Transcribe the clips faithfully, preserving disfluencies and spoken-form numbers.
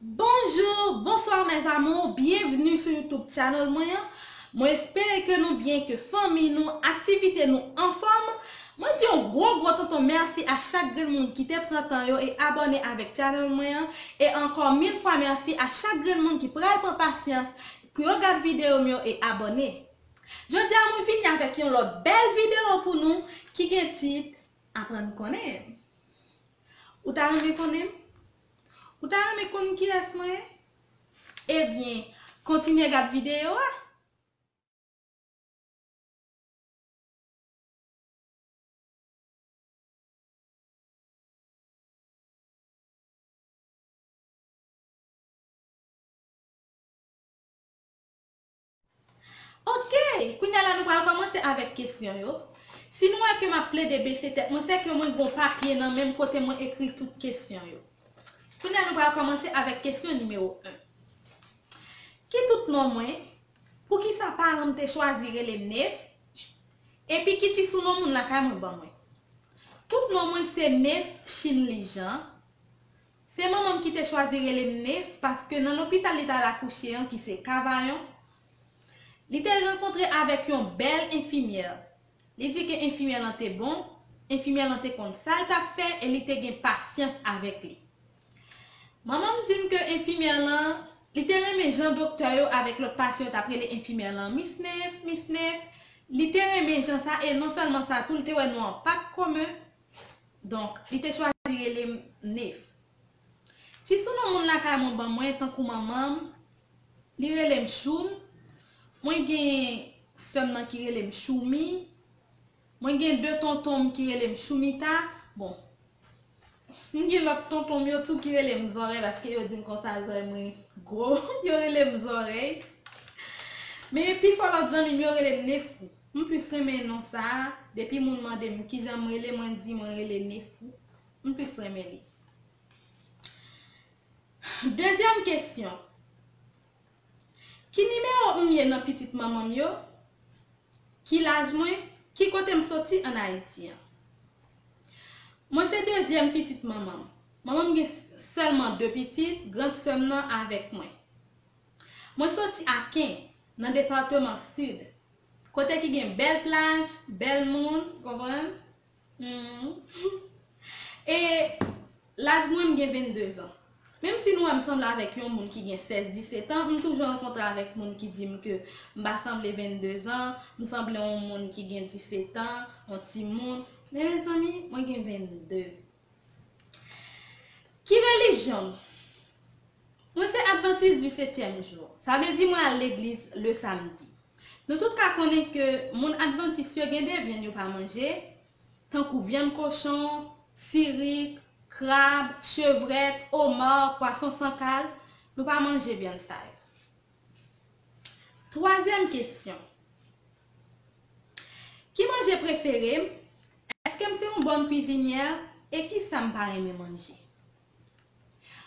Bonjou, bonswa mes amours, byenvni sou YouTube channel mwen an. Mwen espere ke nou byen, ke fanmi nou, aktivite nou anfòm. Mwen di yon gwo gwo tonton mèsi a chak grenn moun ki te pran tan yo e abòne avèk channel mwen an. E ankò mil fwa mèsi a chak grenn moun ki pral pran pasyans pou yo gad videyo m yo e abòne. Jodi a mwen vini avèk yon lòt bèl videyo pou nou ki gen tit Aprann konnen m. Ou ta renmen konnen m? Ou ta renmen konn kiyès mwen ye? Ebyen, kontinye gad videyo a. Ok, kounye a la nou pral kòmanse avèk kesyon yo. Si nou wè ke m ap plede bese tèt mwen, se ke mwen gen yon papye nan men m kote mwen ekri tout kesyon yo. Kounye a nou pral kòmanse avèk kesyon nimewo en. Ki tout non mwen? Poukisa paran m te chwazi rele m Nef? Epi ki ti sounon moun lakay mwen ban mwen? Tout non mwen se Nef Chinley Jean. Se manman m ki te chwazi rele m Nef paske nan lopital li t al akouche an ki se Kavayon, li te rankontre avèk yon bèl enfimyè. Li di ke enfimyè lan te bon, enfimyè lan te konn sa l t ap fè e li te gen pasyans avèk li. Manman m di m ke enfimyè lan, li te renmen jan doktè yo avèk lòt pasyan yo t ap rele enfimyè lan Miss Nef, Miss Nef. Li te renmen jan sa e non sèlman sa tou, li te wè nou an pa t komen. Donk, li te chwazi rele m Nef. Ti sounon moun lakay mwen ban mwen, tankou manman m, li rele m Choum. Mwen gen sè m nan ki rele m Choumi. Mwen gen de tonton m ki rele m Choumita. Bon, m gen lòt tonton m yo tou ki rele m Zòrèy paske yo di m konsa zòrèy mwen gwo. Yo rele m Zòrèy. Men pifò lòt zanmi m yo rele m Nefou. M plis renmen non sa a. Depi moun mande m kijan m rele, mwen di mwen rele Nefou. M plis renmen li. Dezyèm kesyon. Ki nimewo m ye nan pitit manman m yo? Ki laj mwen? Ki kote m soti ann Ayiti an? Mwen se dezyèm pitit manman m. Manman m gen s- sèlman de pitit, grann sè m nan avèk mwen. Mwen soti Aken, nan depatman Sid, kote ki gen bèl plaj, bèl moun, konprann? Mhm. E laj mwen, m gen vennde zan. Menm si nou wè m sanble avèk yon moun ki gen sèz, disèt an, m toujou rankontre avèk moun ki di m ke m pa sanble vennde zan, m sanble yon moun ki gen disèt an, yon timoun. Men mezanmi, mwen gen vennde. Ki relijyon m? Mwen se advantis di setyèm jou. Sa vle di mwen al legliz le samdi. Nou tout ka konnen ke moun advantis yo gen de vyann yo pa manje, tankou vyann kochon, sirik, krab, chevrèt, oma, pwason san kal, nou pa manje vyann sa yo. Twazyèm kesyon. Ki manje prefere m? Èske m se yon bòn kwizinyè? E kisa m pa renmen manje?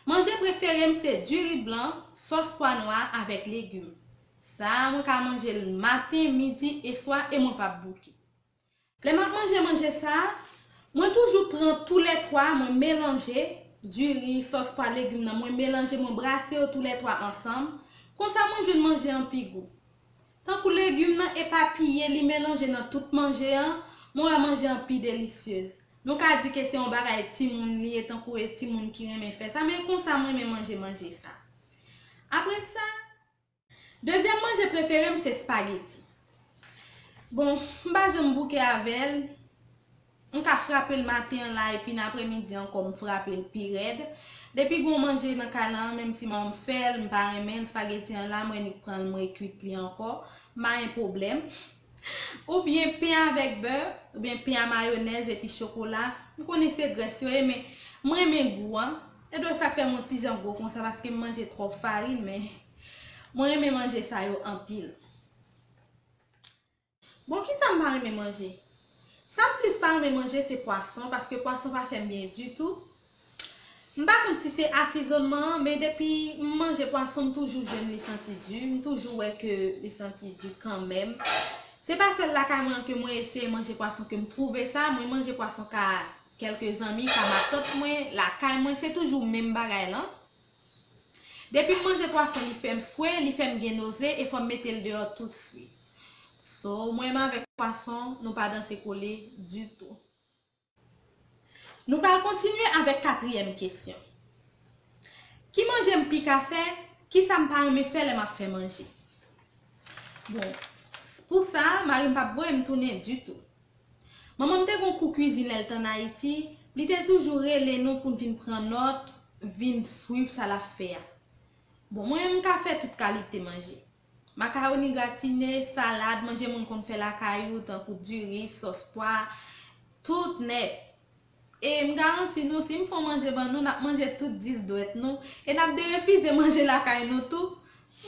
Manje prefere m se diri blan, sòs pwa nwa avèk legim. Sa a, mwen ka manje l maten, midi e swa e mwen p ap bouke. Lè m ap manje manje sa a, mwen toujou pran toulètwa, mwen melanje diri, sòs pwa, legim nan, mwen melanje, mwen brase yo toulètwa ansanm. Konsa mwen jwenn manje an pi gou. Tankou legim nan epapiye, li melanje nan tout manje an, mwen wè manje an pi delisyez. Nou ka di ke se yon bagay timoun li ye, tankou e timoun ki renmen fè sa, men konsa mwen renmen manje manje sa. Apre sa, dezyèm manje prefere m se spageti. Bon, m pa janm bouke avè l. M ka frape l maten an la, epi nan apremidi ankò, m frape l pi rèd. Depi gon manje nan kay la, menm si manman m fè l, m pa renmen l, spageti an la, mwen nik pran l, mwen kuit li ankò. M pa gen pwoblèm. Oubyen pen avèk bè, oubyen pen a mayonèz epi chokola. M konnen se grès yo ye, men mwen renmen gou an. E dwe sa k fè m yon ti jan gwo konsa, paske m manje twòp farin, men mwen renmen manje sa yo anpil. Bon, kisa m pa renmen manje? Sa m plis pa renmen manje se pwason, paske pwason pa fè m byen ditou. M pa konn si se asezonnman an, men depi m manje pwason, m toujou jwenn li santi di, m toujou wè ke li santi di kanmenm. Se pa sèl lakay mwen an ke mwen eseye manje pwason ke m twouve sa, mwen manje pwason ka kèlke zanmi, ka matant mwen, lakay mwen, se toujou menm bagay lan. Depi m manje pwason, li fè m swe, li fè m gen noze e fò m mete l deyò toutswit. So, mwen menm avèk pwason, nou pa danse kole ditou. Nou pral kontinye avèk katriyèm kesyon. Ki manje m pi ka fè? Kisa m pa renmen fè lè m ap fè manje? Bon, pou sa, mari m p ap voye m tounen ditou. Manman m te gen yon kou kwizin lè l t ann Ayiti, li te toujou rele nou pou n vin pran nòt, vin swiv sa l ap fè a. Bon, mwen menm m ka fè tout kalite manje. Makawoni gratine, salad, manje moun konn fè lakay ou, tankou diri, sòs pwa, tout nèt. E m garanti nou, si m fè yon manje ban nou, n ap manje tout dis dwèt nou, e n ap derefize manje lakay nou tou.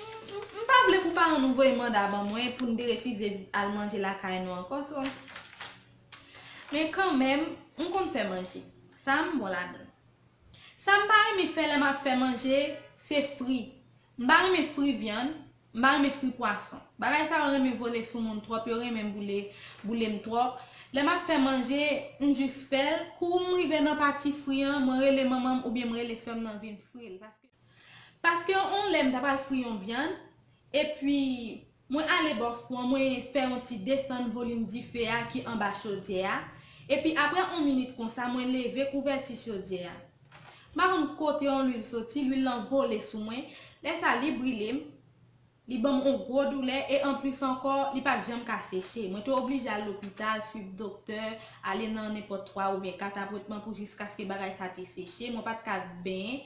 M, m, m pa vle pou paran nou voye manda ban mwen pou n derefize al manje lakay nou ankò, so. Men kanmenm, m konn fè manje. Sa m bon ladan l. Sa m pa renmen fè lè m ap fè manje, se fri. M pa renmen fri vyann, m pa renmen fri pwason. Bagay sa yo renmen vole sou moun twòp, yo renmen boule, boule m twòp. Lè m ap fè manje, m jis fè l. Kou m rive nan pati fri an, mwen rele manman m oubyen m rele sè m nan vin fri l. Paske, paske yon lè m ta pral fri yon vyann, epi mwen ale bò fou an, mwen fè yon ti desann volim dife a ki anba chodyè a. Epi apre yon minit konsa, mwen leve kouvèti chodyè a. M pa konn kote yon lwil soti, lwil lan vole sou mwen. Lè sa, li brile m, li ban m yon gwo doulè e anplis ankò, li pa t janm ka seche. Mwen te oblije al lopital, swiv doktè, ale nan nenpòt twa oubyen kat apwetman pou jiskaske bagay sa te seche. Mwen pa t ka benyen.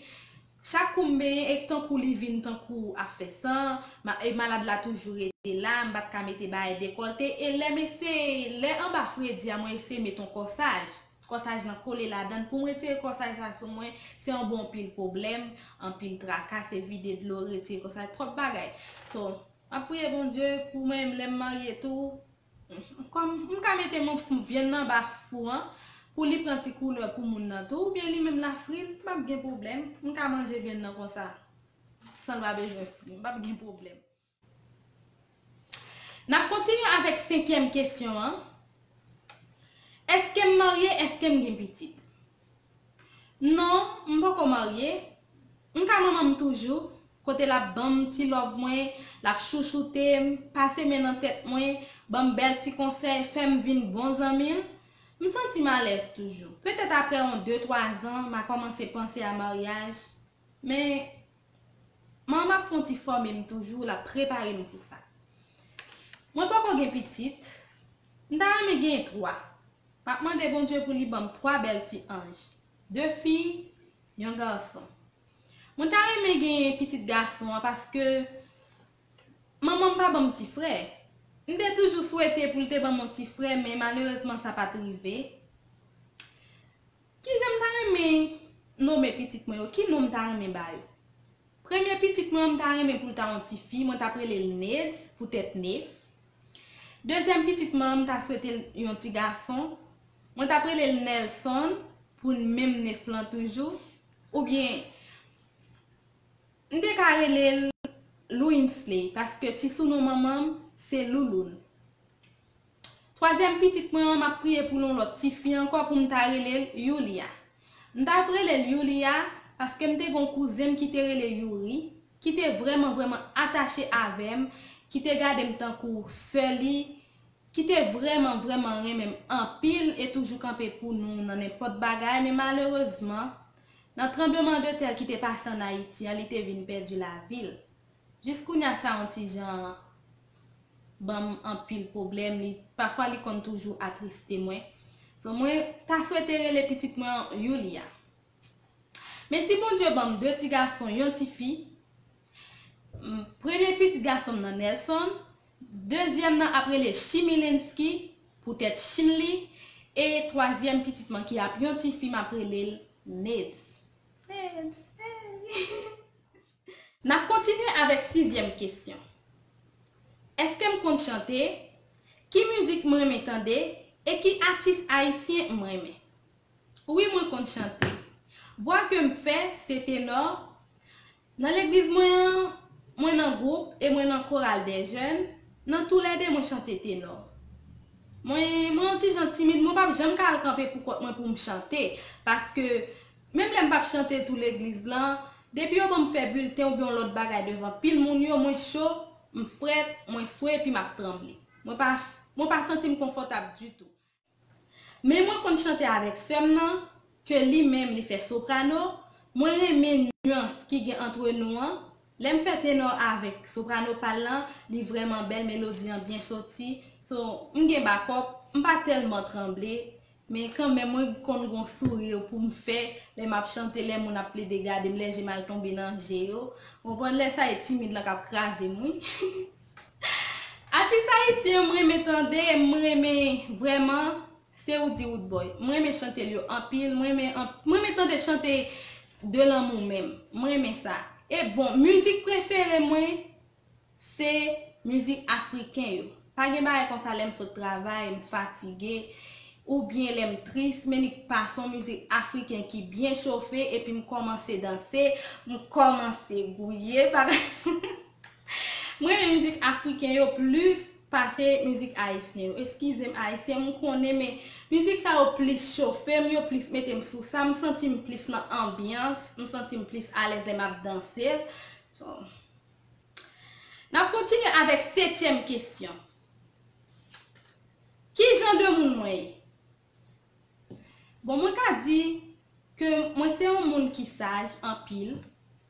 Chak kou m benyen, e tankou li vin tankou ap fè san, ma-, e malad la toujou rete la, m pa t ka mete bagay dekòlte. E lè m eseye, lè anba fredi a, mwen eseye met yon kòsaj. Kòsaj lan kole ladan l. Pou m retire kòsaj la sou mwen, se yon bon anpil pwoblèm, anpil traka, se vide dlo, retire kòsaj, twòp bagay. So, m ap priye Bondye pou mwen menm lè m marye tou, kòm m ka mete mon f-, vyann nan anba fou an, pou li pran ti koulè pou moun nan tou, oubyen li menm la fri l, m p ap gen pwoblèm. M ka manje vyann nan konsa, san l pa bezwen fri, m p ap gen pwoblèm. N ap kontinye avèk senkyèm kesyon an. Èske m marye? Èske m gen pitit? Non, m poko marye. M ka manman m toujou, kote l ap ban m ti love mwen, l ap chouchoute m, pase men nan tèt mwen, ban m bèl ti konsèy, fè m vin bon zanmi l. M santi m alèz toujou. Petèt apre yon de twa zan, m a kòmanse panse a maryaj. Men, manman m ap fè yon ti fòme m toujou, l ap prepare m pou sa. Mwen poko gen pitit. M ta renmen genyen twa. M ap mande Bondye pou li ban m twa bèl ti anj. De fi, yon gason. Mwen ta renmen genyen pitit gason an paske manman m pa ban m ti frè. M te toujou swete pou l te ban m yon ti frè, men malerezman sa pa t rive. Kijan m ta renmen nome pitit mwen yo? Ki non m ta renmen ba yo? Premye pitit mwen an, m ta renmen pou l ta yon ti fi, mwen t ap rele l Neds, poutèt Nef. Dezyèm pitit mwen an, m ta swete l yon ti gason, mwen t ap rele l Nelson, pou menm Nef lan toujou. Oubyen, m te ka rele l Louinsley, paske ti sounon manman m, se Louloun. Twazyèm pitit mwen an, m ap priye pou l yon lòt tifi ankò pou m ta rele l Yulia. M t ap rele l Yulia paske m te gen yon kouzen m ki te rele Youri, ki te vrèman, vrèman atache avè m, ki te gade m tankou sè li, ki te vrèman, vrèman renmen m anpil e toujou kanpe pou nou nan nenpòt bagay, men malerezman, nan tranblemanntè ki te pase ann Ayiti an, li te vin pèdi lavi l. Jis kounye a sa yon ti jan ban m anpil pwoblèm, li, pafwa li konn toujou atriste mwen. So, mwen ta swete rele pitit mwen Yulia. Men si Bondye ban m de ti gason, yon ti fi, m, premye pitit gason m nan Nelson, dezyèm nan ap rele Chimilinski, poutèt Chinli, e twazyèm pitit mwen ki ap yon ti fi, m ap rele l Neds. Neds, hey! N ap kontinye avèk sizyèm kesyon. Èske m konn chante? Ki mizik m renmen tande? E ki atis ayisyen m renmen? Wi, mwen konn chante. Vwa ke m fè, se tenò. Nan legliz mwen an, mwen nan gwoup e mwen nan koral dè jèn. Nan toulède, mwen chante tenò. Mwen, mwen yon ti jan timid, mwen p ap janm ka al kanpe pou kont mwen pou m chante. Paske, menm lè m p ap chante tou legliz lan, Depi yo ban m fè bilten oubyen yon lòt bagay devan pil moun yo, mwen cho, m frèt, mwen swe epi m ap tranble. Mwen pa, mwen pa santi m konfòtab ditou. Men mwen konn chante avèk sè m nan, ke li menm li fè soprano. Mwen renmen nyans ki gen antre nou an. Lè m fè tenò avèk soprano pa l lan, li vrèman bèl, melodi an byen soti. So, m gen bakòp, m pa tèlman tranble, men kanmenm mwen konn gon souri pou m fè lè m ap chante, lè moun ap plede gade m, lè je m al tonbe nan je yo. Ou konprann, lè sa e timid lan k ap kraze m, wi. Atis ayisyen m renmen tande, m renmen vrèman, se Roody Roodboy. M renmen chante l yo anpil, m renmen, an- m renmen tande chante de lanmou menm. M renmen sa. E bon, mizik prefere mwen, se mizik afriken yo. Pa gen bagay konsa lè m sot travay, m fatige, oubyen lè m tris, men li pase yon mizik afriken ki byen chofe, epi m kòmanse danse, m kòmanse gouye, bagay. Mwen renmen mizik afriken yo plis pase mizik ayisyen yo. Eskize m, ayisyen m konnen, men mizik sa yo plis chofe m, yo plis mete m sou sa, m santi m plis nan anbyans, m santi m plis alèz lè m ap danse l. So, n ap kontinye avèk setyèm kesyon. Ki jan de moun mwen ye? Bon, mwen ka di ke mwen se yon moun ki saj anpil,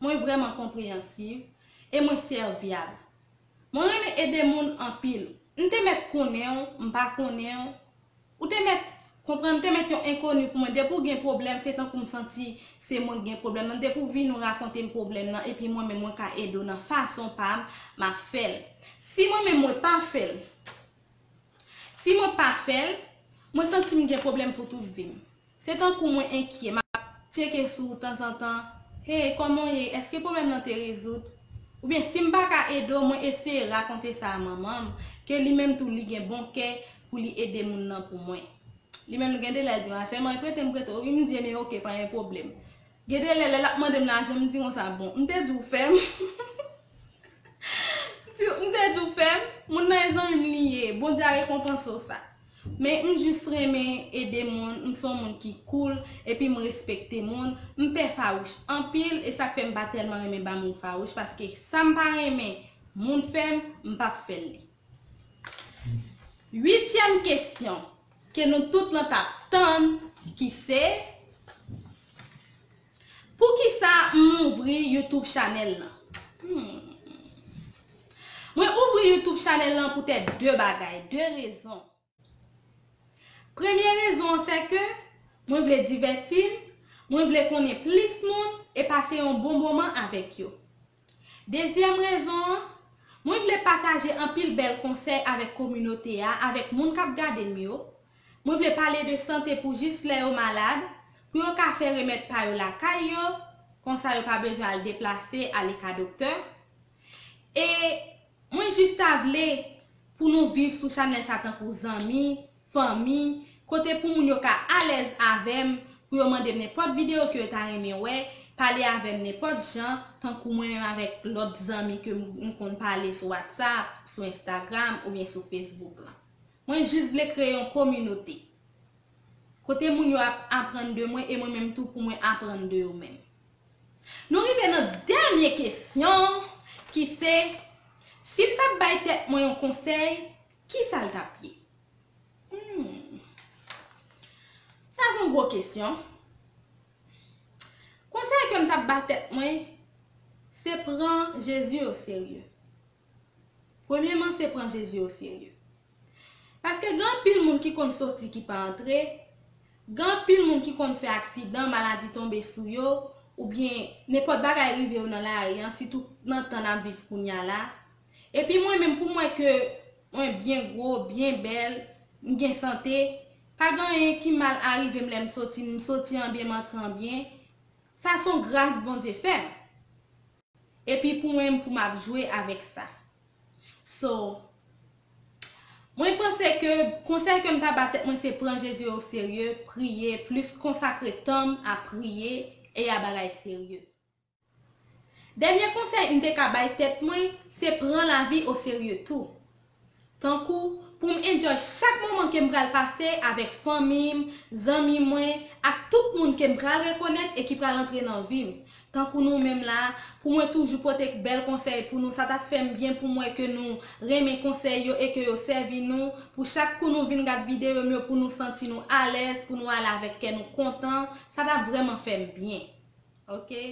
mwen vrèman konpreyansiv, e mwen sèvyab. Mwen renmen ede moun anpil. M te mèt konnen w, m pa konnen w, ou te mèt konprann, te mèt yon enkoni pou mwen. Depi w gen pwoblèm, se tankou m santi se mwen k gen pwoblèm nan. Depi w vin, ou rakonte m pwoblèm nan, epi mwen menm mwen ka ede w nan fason pa m, m ap fè l. Si mwen menm mwen pa fè l, si mwen pa fè l, mwen santi m gen pwoblèm pou tout vi m. Se tankou mwen enkyè, m ap tcheke sou ou tanzantan. Hey, kòman w ye? Èske pwoblèm nan te rezoud? Oubyen si m pa ka ede w, mwen eseye rakonte sa a manman m, ke li menm tou li gen bon kè pou li ede moun nan pou mwen. Li menm gen de lè l di, "A, sèlman prete m prete w, wi," m di, "Ebyen, oke, pa gen pwoblèm." Gen de lè, lè l ap mande m lajan, m di konsa, "Bon, m te di w fè m." M te di w fè m, moun nan e zanmi m li ye, Bondye a rekonpanse w sa. Men m jis renmen ede moun, m se yon moun ki cool, epi m respekte moun, m pè fawouch anpil, e sa k fè m pa tèlman renmen ba moun fawouch, paske sa m pa renmen moun fè m, m p ap fè l li. Uityèm kesyon ke nou tout lan t ap tann, ki se, poukisa m ouvri YouTube chanèl lan? Hmm. Mwen ouvri YouTube chanèl lan poutèt de bagay, de rezon. Premye rezon an se ke mwen vle divèti m, mwen vle konnen plis moun e pase yon bon moman avèk yo. Dezyèm rezon an, mwen vle pataje anpil bèl konsèy avèk kominote a, avèk moun k ap gade m yo. Mwen vle pale de sante pou jis lè yo malad, pou yo ka fè remèd pa yo lakay yo, konsa yo pa bezwen al deplase, ale ka doktè. E mwen jis ta vle pou nou viv sou chanèl sa tankou zanmi, fanmi, kote pou moun yo ka alèz avè m, pou yo mande m nenpòt videyo ke yo ta renmen wè, pale avè m nenpòt jan, tankou mwen menm avèk lòt zanmi ke m, m konn pale sou WhatsApp, sou Instagram oubyen sou Facebook lan. Mwen jis vle kreye yon kominote. Kote moun yo ap aprann de mwen e mwen menm tou pou mwen aprann de yo menm. Nou rive nan dènye kesyon ki se, si m t ap bay tèt mwen yon konsèy, kisa l t ap ye? Hmm. Sa se yon gwo kesyon. Konsèy ke m t ap ba tèt mwen, se pran Jezi o serye. Premyèman, se pran Jezi o serye. Paske gen anpil moun ki konn soti ki pa antre, gen anpil moun ki konn fè aksidan, maladi tonbe sou yo, oubyen nenpòt bagay rive yo nan lari an, sitou nan tan n ap viv kounye a la. Epi mwen menm, pou m wè ke mwen byen gwo, byen bèl, m gen sante, pa gen anyen ki mal arive m lè m soti, m soti an byen, m antre an byen. Sa se yon gras Bondye fè m. Epi pou mwen, pou m ap jwe avèk sa. So, mwen panse ke konsèy ke m ta ba tèt mwen se pran Jezi o serye, priye, plis konsakre tan m a priye e a bagay serye. Dènye konsèy m te ka bay tèt mwen, se pran lavi o serye tou. Tankou, pou m enjoy chak moman ke m pral pase avèk fanmi m, zanmi mwen, ak tout moun ke m pral rekonèt e ki pral antre nan vi m. Tankou nou menm la, pou mwen toujou pote bèl konsèy pou nou, sa t ap fè m byen pou m wè ke nou renmen konsèy yo e ke yo sèvi nou. Pou chak kou nou vin gad videyo m yo, pou nou santi nou alèz, pou nou ale avèk kè nou kontan, sa t ap vrèman fè m byen. Oke?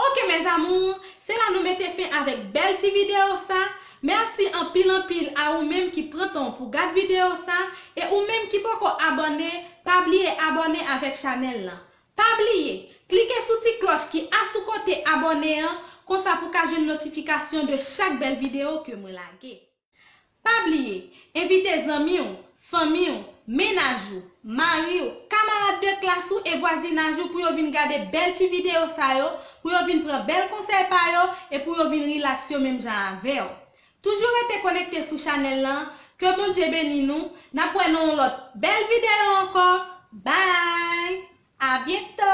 Oke, mes amours, se la nou mete fen avèk bèl ti videyo sa. Mèsi anpil anpil a ou menm ki pran tan w pou gad videyo sa, e ou menm ki poko abòne, pa bliye abòne avèk chanèl lan. Pa bliye, klike sou ti klòch ki asou kote abòne an, konsa pou ka jwenn notifikasyon de chak bèl videyo ke mwen lage. Pa bliye, envite zanmi w, fanmi w, mennaj ou, mari w, kamarad de klas ou e vwazinaj ou pou yo vin gade bèl ti videyo sa yo, pou yo vin pran bèl konsèy pa yo e pou yo vin rilaks yo menm jan avè w. Toujou rete konekte sou chanèl lan, ke Bondye beni nou, n ap wè nan yon lòt bèl videyo ankò. Bye! A byento!